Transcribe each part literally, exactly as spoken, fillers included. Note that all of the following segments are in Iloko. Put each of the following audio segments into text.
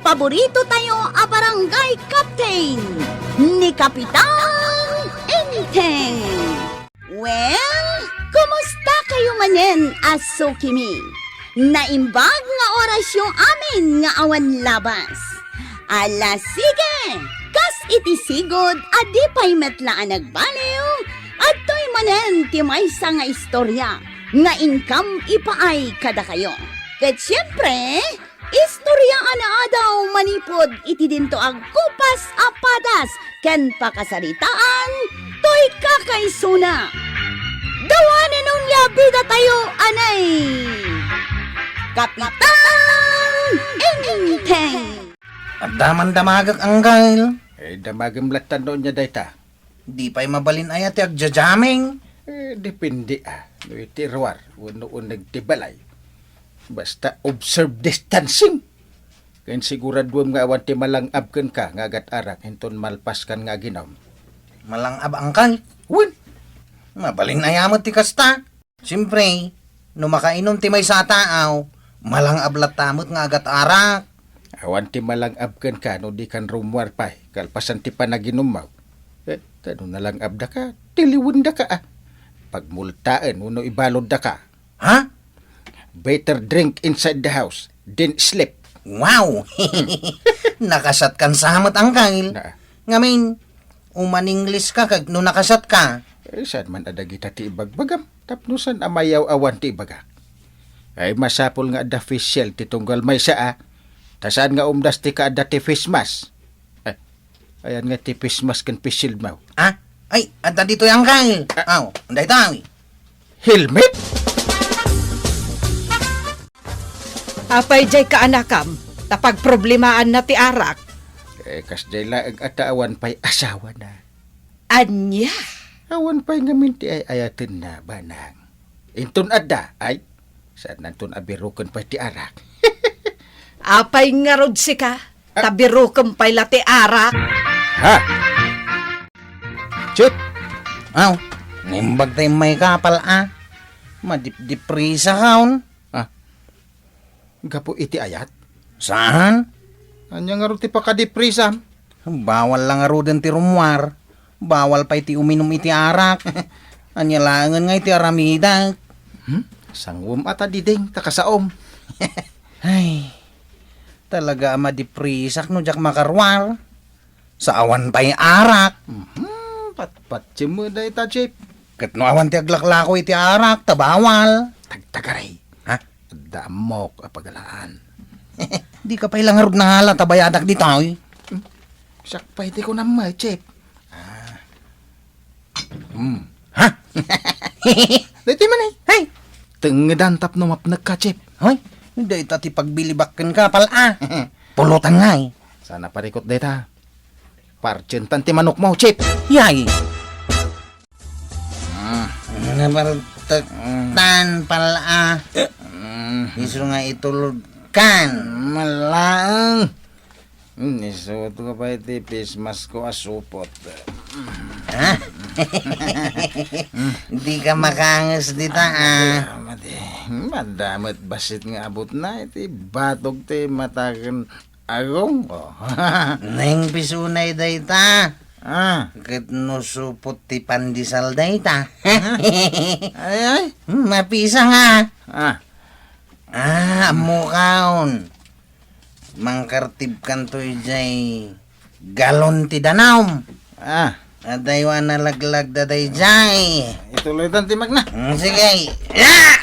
paborito tayo a barangay captain, ni Kapitan Enteng. Well, kumusta kayo manen a sukimi? Naimbag nga orasyo amin nga awan labas. Ala, sige! Kas iti sigud a di pay met la a nagbaliw, adtoy manen ti maysa nga istorya nga inkam ipaay kadakayo. Ket siempre, istorya a naadaw manipud iti dinto agkupas a padas ken pakasaritaan toy kakaisuna. The one and only a bida tayo, anay! Kapitan Enteng! Adda man damagek, Angkel. Eh, damagem latta no ania dayta. Di pay mabalin aya ti agjajaming? Eh, depende, ah. No iti ruar, wenno uneg ti balay. Basta observe distancing. Ken siguraduem nga awan ti malang-ab kenka nga agat-arak inton malpaskan nga aginom. Malang-ab, Angkel? Wen. Mabalin aya met ti kasta? Siempre, no makainum ti maysa a taaw, malang-ab latta met nga agat-arak. Awan ti malang-ab kenka no dikan rummuar pay, kalpasan ti panaginummo. Eh, ta no nalang-abdaka, tiliwendaka, ah. Pagmultaen wenno ibaluddaka. Ha? Better drink inside the house, then sleep. Wow! Nakasatkan sa met, Angkel. Na. Ngamin, uman-English ka kag no nakasatka. Eh, saan man a dagita ti ibagbagam? Tapno saan a mayaw-awan ti ibagak. Ay, masapul nga adda face shield ti tunggal maysa, ah. Ta saan nga umdas ti kaadda ti face mask? Eh, ayan nga ti face mask ken face shield mo. Ah? Ay, adda ditoy, Angkel. Ah. Aw, dayta, awi. Helmet? Apay jay kaanakam, ta pagproblemaanna ti arak? Eh, kasjay laeng a ta awan pay asawana. Ania? Awan pay ngamin ti ay-ayatenna, banang. Inton adda, ay, saannanton a biroken pay ti arak. Apay ngarud sika, ta biroken pay la ti arak? Ha? Chip! Aw, naimbag ta immayka, pal-a. Madipdiprisa kaon. Ah, gapu iti ayat? Saan? Ania ngarud ti pakadiprisam? Bawal la ngaruden ti rummuar. Bawal pay ti uminum iti arak. Ania laengen nga iti aramidek? Hmm? Sanguem a ta diding, ta kasaom. Ay, talaga a madiprisak no diak makaruar. Sa awan pay arak. Mhm, patpatiem met dayta, Chip. Ket no awan ti aglaklako iti arak, ta bawal. Tagtagaray. Ha? Adda ammok a pagalaan. Dika pay la ngarud nangala ta bayadak ditoy. Hmm? Siak pay ti kunam met, Chip. Ah. Hmm. Ha? Daytoy man, eh. Hey! Tengngedan tapno mapnekka, Chip. Hoy, dayta ti pagbilibak kenka, pal-a. Pulutan ngay. Saan a parikut dayta. Partientan ti manokmo, Chip. Yay! Ah. Napartektan, pal-a. Mm. Isu nga itulod kan. Malaeng. Hmm, isuot ko pay ti face mask ko a supot. Ha? Di ka makanges dita, ah. Madi, madi. Madamot bassit nga abutna iti batog ti mata ken agong. Oh. Neng pisunay dayta. Ah. Ket no supot ti pandesal dayta. Ay, ay. Hmm, mapisa nga. Ah. Ah, ammokaon. Mangkartibkanto idiay galon ti danum. Ah. Adayo a nalaglagda daydiay. Ituloytan ti magna. Mm, sige. Ah!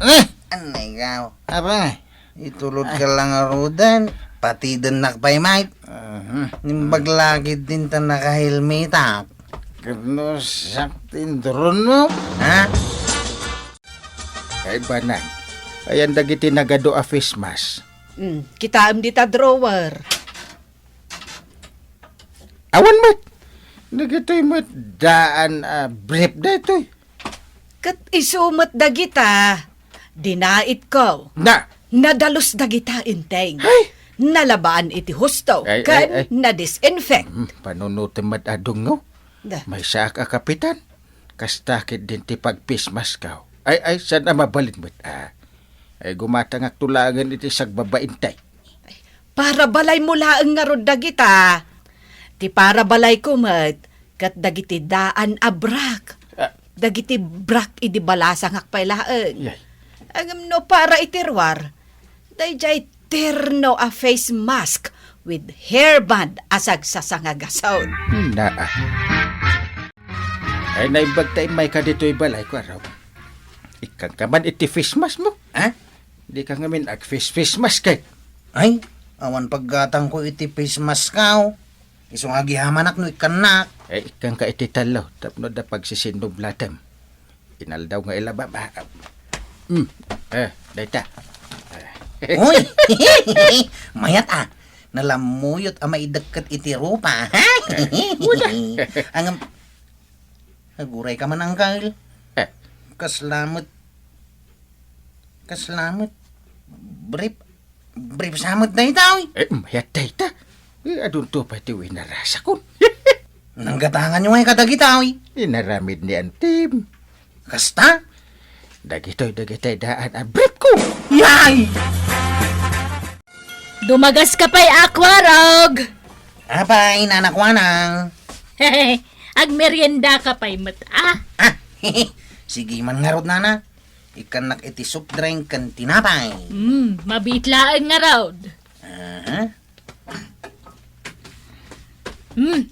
Eh! Anay ka. Apa? Itulod ka lang arudan. Patidennak pay, Mike. Mhm. Nimbag lagi din ta nakahelmetak. Ket no siak ti induron mo? Ha? Ay, banag. Ayan dagiti nagadu a face mask. Mm, kitaem dita drawer. Awan met. Dagitoy met daan a brief daytoy. Ket isu met dagita, dinaitko. Na! Nadalus dagita, Enteng. Ay! Nalabaan iti husto, Ay, ay, ken ay. nadisinfect. Mm, panunutem met a dungngo. Da. Maysaak a kapitan. Kasta ketdin ti pagpismaskaw. Ay, ay, saan a mabalin met, ah. Ay, gumatangakto laengen iti sagbabaintay. Ay, Para balaymo laeng ngarud dagita. Ti para balayko met, ket dagiti daan a brak. Ah. Dagiti brak idi balasangak pay laeng. Yay. Ngem no para iti ruar, daydiay terno a face mask with hairband a sagsasangagasod. Naa. Ay, naimbag ta immayka ditoy balayko, Araw. Ikkanka man iti face mask mo. Ha? Dika ngamin ag-face, face mask, eh. Ay, awan paggatangko iti face mask, aw. Isu nga agihamanak no ikkannak. Eh, ikkanka iti tallo, tapno adda pagsisinublatem. Inaldaw nga ilababa. Hmm. Eh, dayta. Uy! Mayat, ah. Nalammuyot a maidekket iti rupa, ha? Eh, wala. Angam, aguray ka man, Angkel. Eh. Kasla met, kasla met, brief, brief sa met dayta, oy. Eh, mayat dayta. Eh, adunto pay ti winarasakon. Nanggatangan yo ngay kadagita, oy. Inaramid ni Antim. Kasta? Dagitoy, dagitoy daan a brief ko. Yay! Dumagas ka pay, Akwarog! Apay, Nana Kwanang. Agmerienda ka pay met, ah. Ah, sige man ngarud, Nana. Ikkannak iti soft drink ken tinapay. Hmm, mabiit laeng ngarud. Aha. Hmm,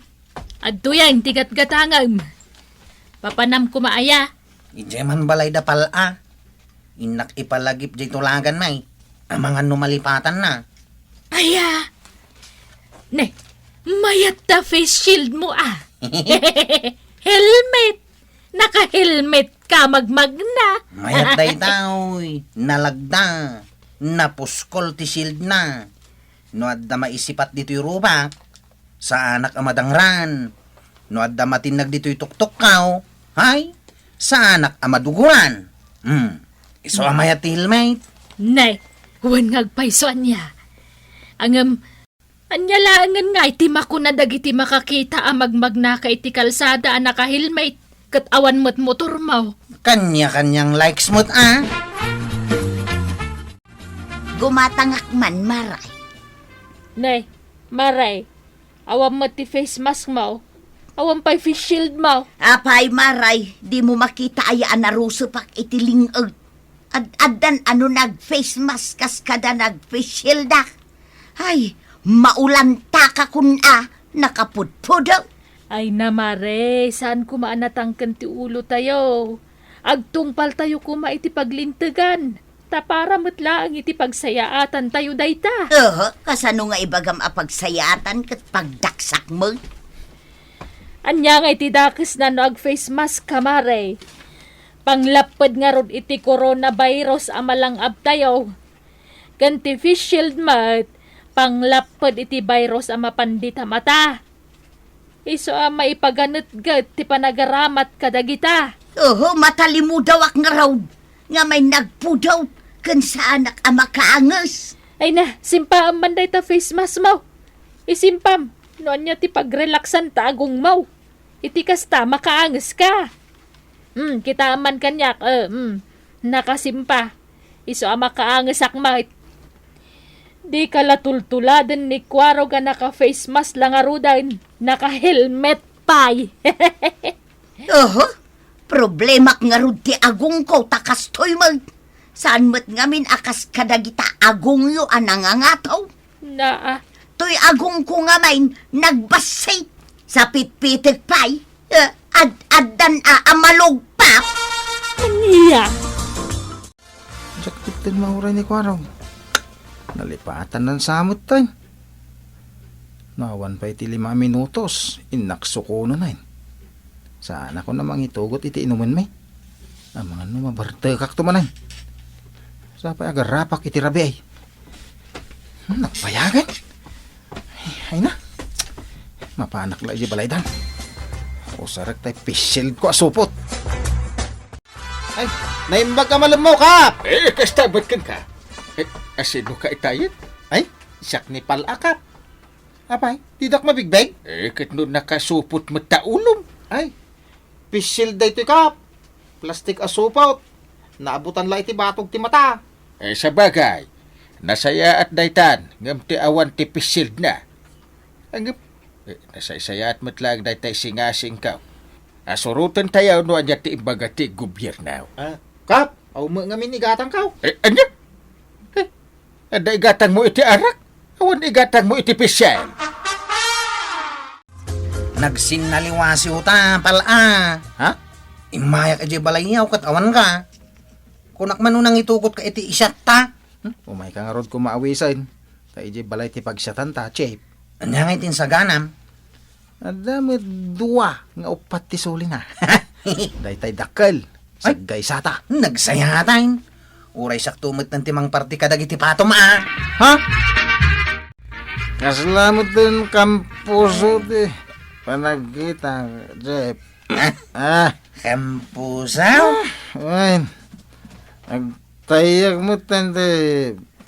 adtoyen ti gatgatangem. Papanam koma aya. Idiay man balay da pal-a. Innak ipalagip diay tulagan, may. Amangan no malipatanna. Aya. Ne, mayat ta face shield mo, ah. Helmet. Naka-helmet ka, magmagna. Mayat dayta, oy. Nalagda. Napuskol ti shield na. No adda maisipat ditoy rubak, saanak a madangran. No adda matinnag ditoy tuktukkaw, hay, saanak a madugoran. Hmm. Isu a mayat ti helmet. Nay, wen nga agpayso ania. Ngem, ania laengen nga iti makuna dagiti makakita a magmagnaka iti kalsada a naka-helmet ket awan met motormo? Kanya-kanyang likes met, ah. Gumatangak man, Maray. Nay, Maray, awan met ti face mask mo. Awan pay face shield mo. Apay, Maray, dimo makita aya a narusepak iti ling-eg? Ad-addan a no nag-face mask kas kada nag-face shield, ah. Ay, maulanta ka kun a nakapudpudot. Ay na, Maray, saan koma a natangken ti ulo tayo. Agtungpal tayo koma iti paglintegan. Ta para met laeng iti pagsayaatan tayo dayta. Aha, kasano nga ibagam a pagsayaatan ket pagdaksak met? Ania nga iti dakesna no ag-face mask ka, Maray? Panglapped ngarud iti coronavirus a malang-ab tayo. Ken ti face shield met, panglapped iti virus a mapan dita mata. Isu a maipaganetget ti panagaramat kadagita. Oho, matalimudawak ngarud nga may nagpudot ken saanak a makaanges. Ay na, simpaem man dayta face mask mo. Isimpam, no ania ti pagrelaksan ta agongmo. Iti kasta, makaanges ka. Hmm, kitaem man kaniak, eh, hmm. Nakasimpa. Isu a makaangesak met. Dika la tultuladen ni Kuarog a naka-face mask la ngaruden, naka-helmet pay. Oho, problemak ngarud ti agongko ta kastoy met. Saan met ngamin a kas kadagita agongyo a nangangataw? Naa. Toy agongko ngamin nagbassit. Sa pitpitek pay, eh, ad-addan a, a malugpap. Ania? Diak ketdi mauray ni Kuarog. Nalipatan nan samot tayo. No awan pay ti lima minutos, innak sukonen. Saanakon a mangitugot iti inumenmi. Amangan no mabartekakto manen. Sapay agarapak iti rabii. Hmm, nagbayagan. Ay, ay na. Mapanak la iti balaydan. Usarek tay face shield ko a supot. Ay, naimbag a malem mo, Kap! Eh, kasta met kenka. Eh, asino ka itayen? Ay, siak ni Pal-a, Kap. Apay, didak mabigbeg? Eh, ket no nakasupot met ta ulom. Ay, face shield daytoy, Kap. Plastik a supot. Naabutan la iti batog ti mata. Eh, sabagay, Nasayaat daytan, ngem ti awan ti pishildna. Ngem, eh, nasaysayaat met laeng daytay singasingko. Asurotentayo no ania ti imbaga ti gobierno. Ah, Kap, aw met ngamin igatangko. Eh, ania? Eh, adda igatangmo iti arak? Awan igatangmo iti pishil. Nagsinnaliwasiw ta, pal-a. Ha? Immayak idiay balayyaw ket awanka. Kunak man no nangitukotka iti isyatta. Hmm? Umayka ngarud koma awisan. Ta idiay balay ti pagsiatanta, Chief. Ania ngay ti insaganam? Adda met dua nga uppat ti sulina. Daytay dakkel. Ay! Saggaysata. Nagsayatan. Uray sakto met ti mangparti kadagiti patom, a. Ha? Kasla met ti kampuso ti panagkita, Chief. Ah. Ah. Kampuso? Ah, wen. Agtayak met ti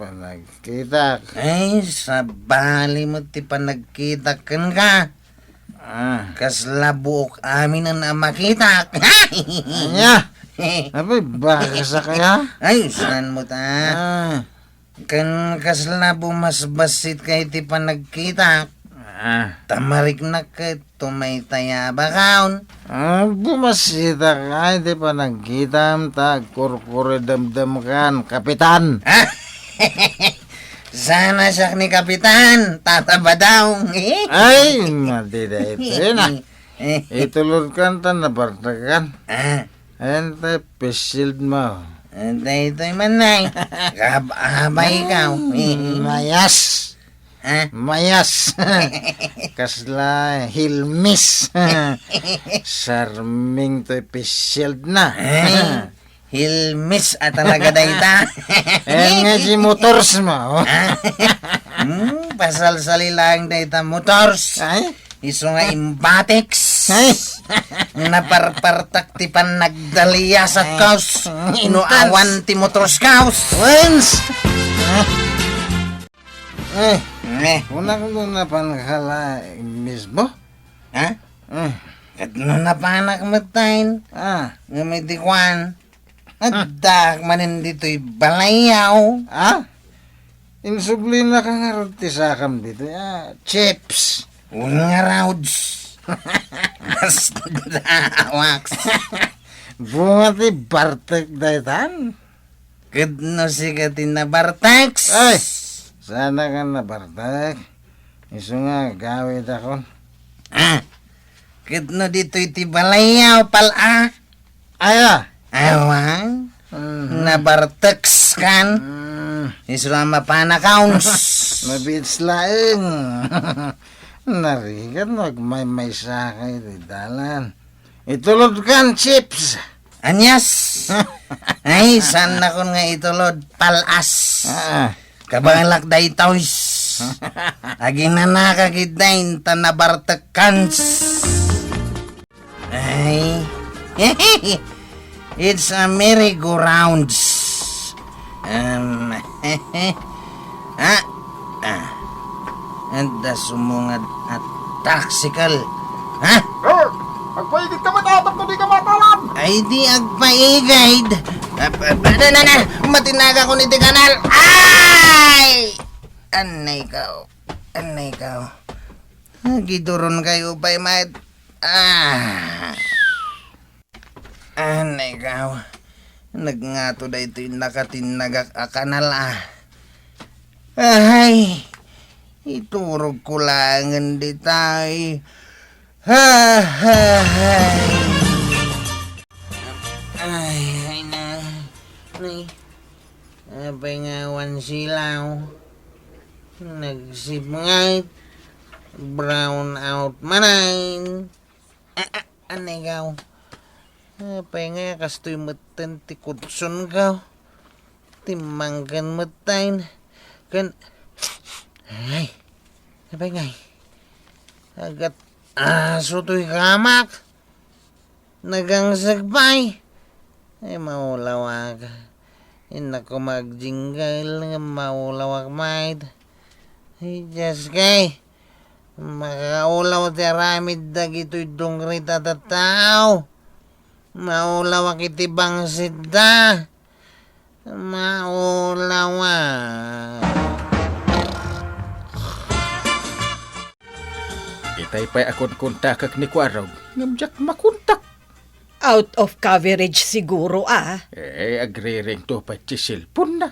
panagkitak. Ay, sabali met ti panagkitak kenka. Ah. Kasla buok aminen a makitak. Ania? Apay, bakasakaya? Ay, saan mo ta? Ah. Ken kasla bumasbasitka iti panagkitak. Ah. Ta mariknak ket tumaytayabakon. Ah, bumasbasitak iti panagkitam ta agkurkuridemdemkan, Kapitan. Ah, sana siak ni Kapitan, tatabadaw. Ay, madi daytoy na. Itulodkan ta nabartekkan. Ah. Ante, pishildmo. Ante, itoy man, nay. Kab-, abay ka. Mm, mayas. Ha? Mayas. Kasla Hilmis. Sarming toy pishildna. Ay, Hilmis a talaga dayta. Eh, nga di motors mo. Ha? Hmm, pasalsali lang dayta motors. Ay? Isu nga imbatex. Ay. Naparpartak ti panagdaliasat kaus. Ay. No intas. Awan ti motors kaus. Wens! Eh. Eh. Kunak no napan ka la mismo? Ha? Eh. Ket no napanak met tayn. Ah. Ngem iti kuan. Addaak manen ditoy balayyaw. Ah? Insublinaka ngarud ti sakam ditoy, ah, Chips. Wen ngarud. Mas dawaks. Bunga ti bartek daytan. Ket no sika ti nabartek. Ay, sana ka nabartek. Isu nga agawidakon. Ah, ket no ditoy ti balayyaw, pal-a. Aya? Awan. Mhm. Nabarteks kan. Mm. Isu a mapanakawns. Mabiits laeng. Narigat no agmaymaysa ka iti dalan. Itulod kan, Chips. Anias. Ay, saan nakon nga itulod? Pal-as. Ah. Kabalak daytoy. Aginanaka gid dayn ta nabartek kans. Ay. It's a merry-go-rounds. Um, ah, ah. Adda sumungad a tricycle. Ha? Eh, agpaigid ka met, atap no di ka matalam. Ay di agpaigid. Ah, ah, ah, na, na, na. Matinagakon iti kanal. Ay! Anay ka. Anay ka. Agiduron kayo pay met. Ah. Anay ka. Nagngato daytoy nakatinnagak a kanal, ah. Ay, iturog ko laengen ditay. Ha, ha, hay. Ay, ay na. Nay. Apay nga awan silaw? Nagsipnget. Brown out manen. Ah, ah, anigaw. Apay nga kastoy metten ti kutsonko? Timmangken metten. Ken, ay, apay ngay? Agat aso toy kamak. Nagangsek pay. Ay, maulawak. Innak ko magjinggel, maulawak, mait. Ay, Diyos kay. Makaulaw ti aramid dagitoy dungrit a tattao. Maulawak iti bangsit da. Maulawan. Itay pay a kunkuntakek ni Kuarog, ngem diak makontak. Out of coverage siguro, ah. Eh, agriringto pay ti cellphone-na.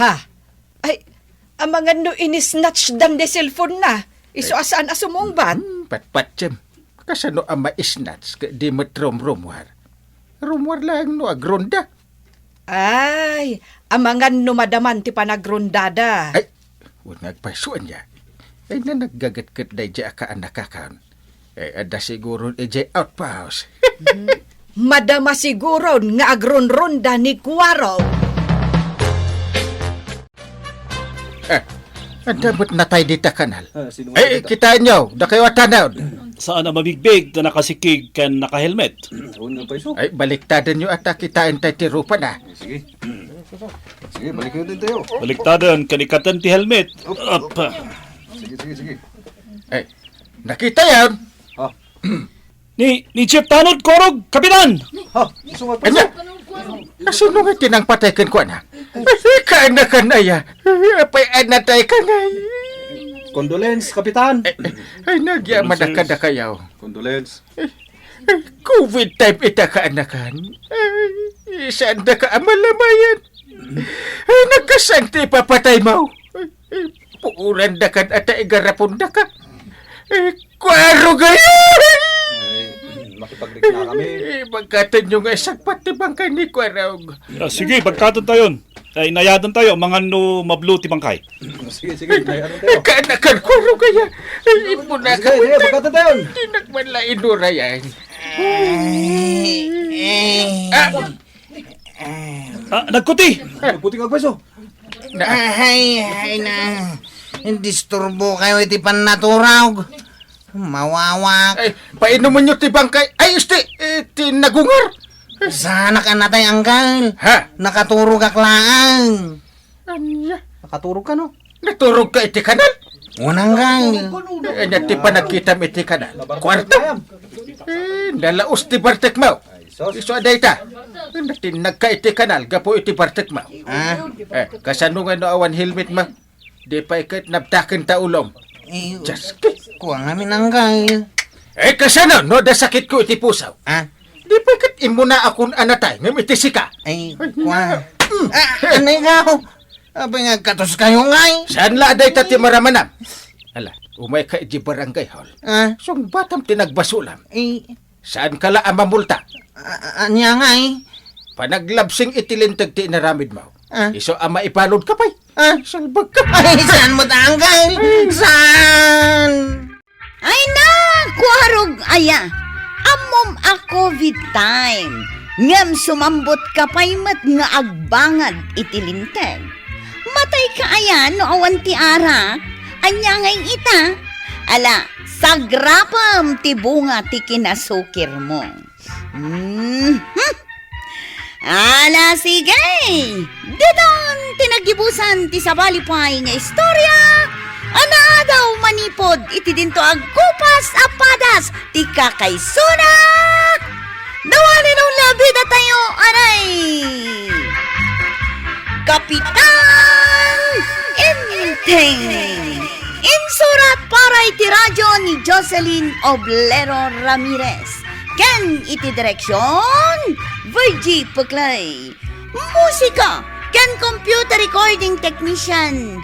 Ha? Ay, amangan no in-snatch-dan ti cellphone-na. Isu a saan a sumungbat. Hmm, patpatiem. Kasano a ma-snatch ket di met rumrumuar? Rumuar laeng no agronda. Ay, amangan no madaman ti panagrondada. Ay, wen nga agpayso ania. Ay, na naggagetget daydiay a kaanakakon. Eh, adda siguron idiay outpost. Madama siguron nga agronronda ni Kuarog. Eh, adda met natay dita kanal. Ah, sino nga Eh, kita? Kitaenyo, dakayo a tanaw. Saan a mabigbig ta nakasikig ken nakahelmet? Wen nga payso. Ay, baliktadenyo a ta kitaen tay ti rupana. Sige. Sige, baliktaden tayo. Baliktaden, ken ikkaten ti helmet. Op, op. Apa. Sige, sige, sige. Eh, nakitayon? Ha? Ni, ni Chief Tanod, Kuarog, Kapitan! Ha? Isu nga payso. Ania? Kasano nga ti nangpatay kenkuana? Ay, kaanakan aya. Apay a natay ka ngay. Condolence, Kapitan. Eh, eh, ay, nagyaman Condolence. Kadakayo. Condolence. Eh, eh, covid type ita kaanakan. Ay, saan da ka amalamayan? Ay, nagkasaan ti ipapatay mo? Ay, ay, puuran da ka at igarapon da ka. Eh, Kuarog ay! Ay, makipagreklamo kami. Eh, bagkaten nyo nga isagpat ti bangkay ni Kuarog. Ah, sige, bagkaten tayon. Ay, inayadan tayo, amangan no mablo ti bangkay. Sige, sige, inayadan tayo. Kaanakan, Kuarog aya. Ay, ipuna Sige, ka. Sige, bagkaten tayon. Di nagmanla inurayan. Ah, Ah, nagkuti! Nagkuti nga agpayso. Ay, ay na. Disturbo kayo iti pannaturog. Mawawak. Ay, painumenyo ti bangkay. Ay, isti, eh, ti nagungar. Saanak a natay, Anggal. Ha? Nakaturogak laeng. Ania? Nakaturog ka, no? Naturog ka iti kanal? Wen, Anggal. Eh, ania ti panagkitam iti kanal? Kuarto? Eh, nalaos ti bartekmo. Isu a dayta. Natinnag ka iti kanal gapu iti bartekmo. Ah? Eh, kasano nga no awan helmetmo? Di pay ket nabtaken ta ulom. Eh, Diyos ko. Kua ngamin, Anggal. Eh, kasano no adda sakitko iti puso? Ah? Di pay ket immunaakon a natay ngem iti sika. Ay, Ay, kua. na- Mm. Ah, anay nga ako. Apay nga agkatos kayo, ngay? Saan la a dayta ti maramanam? Ala, umay ka iti barangay hall. Ah? Sungbatam ti nagbasolam. Eh, Saan ka la a mamulta? A-, a-, ania ngay? Panaglabsing iti linteg ti inaramidmo. Ah? Isu a maibalud ka pay. Ah? Salbag ka. Ay, saan mo ta, Anggal? Saan? Ay na, Kuarog aya. Ammom a covid time. Ngem sumambot ka pay met nga agbangad iti linteg. Matay ka aya no awan ti arak? Ania ngay ita? Ala, sagrapem ti bunga ti kinasukirmo. Mhm. Ala, sige! Ditan ti naggibusan ti sabali pay nga istorya a naadaw manipud iti dinto agkupas a padas ti kakaisuna. Nawani no labida tayo, aray! Kapitan Enteng. Insurat para iti radyo ni Jocelyn Oblero Ramirez. Ken iti direksyon, Virgie Puclay. Musika ken computer recording technician,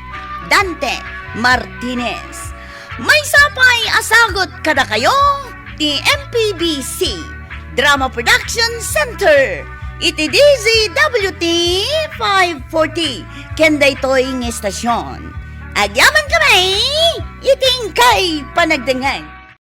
Dante Martinez. Maysa pay a sagut kadakayo ti M P B C Drama Production Center iti D Z W T five forty ken daytoy nga estasyon. Agyaman kami iti inkay panagdengngeg.